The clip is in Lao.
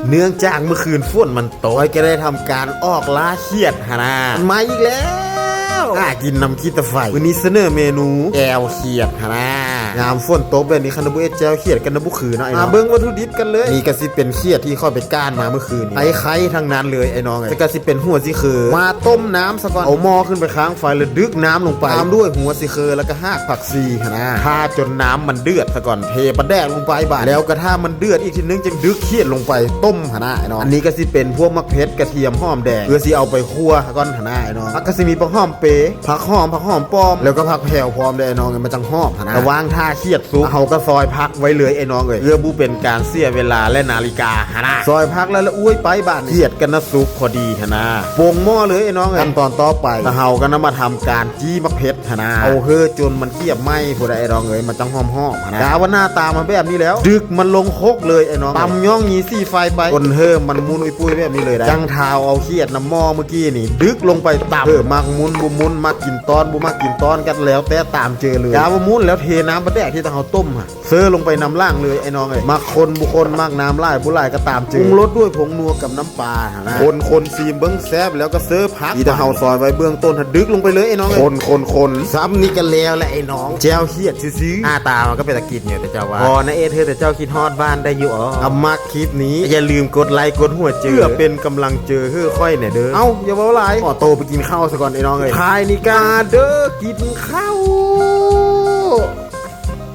ເນື່ອງຈາກມື້ຄືນຝົນມັນຕົກ ຂ້ອຍກໍໄດ້ທຳການອອກລ່າຂຽດຫັ້ນນາ. ມັນມາອີກແລ້ວ ຫາກິນນຳຂີ້ຕາໄຟ. ມື້ນີ້ສະເໜີເມນູແຈ່ວຂຽດຫັ້ນນາ. ຍາມຝົນຕົກແບບນີ້ ຄັນບໍ່ເຮັດແຈ່ວຂຽດກໍບໍ່ຄືເນາະ. ມາເບິ່ງວັດຖຸດິບກັນເລີຍ. ນີ້ກໍຊິເປັນຂຽດທີ່ຂ້ອຍໄປກ້ານມາມື້ຄືນນີ້ ໄຄໆທັງນັ້ນເລີຍໄອ້ນ້ອງເອີຍ. ແລ້ວກໍຊິເປັນຫົວຊິເຄີ ມາຕົ້ມນ້ຳສາກ່ອນ. ເອົາໝໍ້ຂຶ້ນໄປຄ້າງໄຟ ແລ້ວດຶກນ້ຳລົງໄປ ຕາມດ້ວຍຫົວຊິເຄີ ແລ້ວກໍຮາກຜັກຊີຫັ້ນນາ. ຖ້າຈົນນ້ຳມັນເດືອດສາກ່ອນ ເທປາແດກລົງໄປບາດ ແລ້ວກໍຖ້າມັນເດືອດອີກທີໜຶ່ງ ຈຶ່ງດຶກຂຽດລົງໄປຕົ້ມຫັ້ນນາໄອ້ນ້ອງ. ອັນນີ້ກໍຊິເປັນພວກໝາກເຜັດ ກະທຽມ ຫອມແດງ ເພື່ອຊິເອົາໄປຂົ້ວສາກ່ອນຫັ້ນນາໄອ້ນ້ອງ. ຜັກກໍຊິມີຜັກຫອມເປ ຜັກຫອມ ຜັກຫອມປ້ອມ ແລ້ວກໍຜັກແພວພ້ອມເດ້ໄອ້ນ້ອງເອີຍ ມັນຈັ່ງຫອມຫັ້ນນາ. ແຕ່ວ່າງຖ້າຂຽດສຸກ ເຮົາກໍຊອຍຜັກໄວ້ເລີຍໄອ້ນ້ອງເອີຍ ເພື່ອບໍ່ເປັນການເສຍເວລາ ແລະ ນາລິກາຫັ້ນນາ. ຊອຍຜັກແລ້ວລະ ອຸ້ຍ ໄປບາດນີ້ ຂຽດກໍນະສຸກພໍດີຫັ້ນນາ. ປົງໝໍ້ເລີຍໄອ້ນ້ອງເອີຍ. ຂັ້ນຕອນຕໍ່ໄປ ເຮົາກໍນຳມາທຳການຈີ່ໝາກເຜັດຫັ້ນນາ. ເອົາເຫີຈົນມັນກຽບໄໝ້ພຸ້ນໄດ໋ໄອ້ນ້ອງເອີຍ ມັນຈັ່ງຫອມໆຫັ້ນນາ. ກາວ່າໜ້າຕາມັນແບບນີ້ແລ້ວ ດຶກມັນລົງຄົກເລີຍໄອ້ນ້ອງ. ຕຳຍ້ອງຢີ່ສີໄຟໄປ ຄົນເຫີມັນໝຸ່ນອຸ້ຍປຸ້ຍແບບນີ້ເລີຍໄດ໋. ຈັ່ງທ້າວເອົາຂຽດນ້ຳໝໍ້ມື້ກີ້ນີ້ ດຶກລົງໄປຕຳ ເອີ ມັກໝຸ່ນບໍ່ໝຸ່ນ ມັກກິນຕ້ອນບໍ່ມັກກິນຕ້ອນ ກໍແລ້ວແຕ່ຕາມເຈີເລີຍ. ກາວ່າໝຸ່ນແລ້ວເທນ້ຳປາແດກທີ່ເຮົາຕົ້ມຫັ້ນ ເຊີລົງໄປນຳຫຼັງເລີຍໄອ້ນ້ອງເອີຍ. ມັກຄົນບໍ່ຄົນ ມັກນ້ຳຫຼາຍບໍ່ຫຼາຍກໍຕາມເຈີ. ປຸງລົດດ້ວຍຜົງນົວກັບນ້ຳປາຫັ້ນນະ. ຄົນໆ ຊີມເບິ່ງແຊບແລ້ວກໍເຊີຜັກ ທີ່ເຮົາຊອຍໄວ້ເບື້ອງຕົ້ນຫັ້ນ ດຶກລົງໄປເລີຍໄອ້ນ້ອງເອີຍ. ຄົນໆໆ ສ່ຳນີ້ກໍແລ້ວແຫຼະໄອ້ນ້ອງ ແຈ່ວຂຽດຊື່ໆ. ໜ້າຕາມັນກໍເປັນຕາກິນຢູ່ ແຕ່ເຈົ້າວ່າ ພໍນາເອດເຮີ ແຕ່ເຈົ້າຄິດຮອດບ້ານໄດ້ຢູ່ອໍ. ຖ້າມັກຄລິບນີ້ ຢ່າລືມກົດໄລກົດຫົວເຈີ ເພື່ອເປັນກຳລັງເຈີໃຫ້ຂ້ອຍແດ່ເດີ. ເອົ້າ ຢ່າເວົ້າຫຼາຍ ຂໍໂຕໄປກິນເຂົ້າສາກ່ອນໄອ້ນ້ອງເອີຍ. ທ້າຍນີ້ກະເດີ ກິນເຂົ້າ.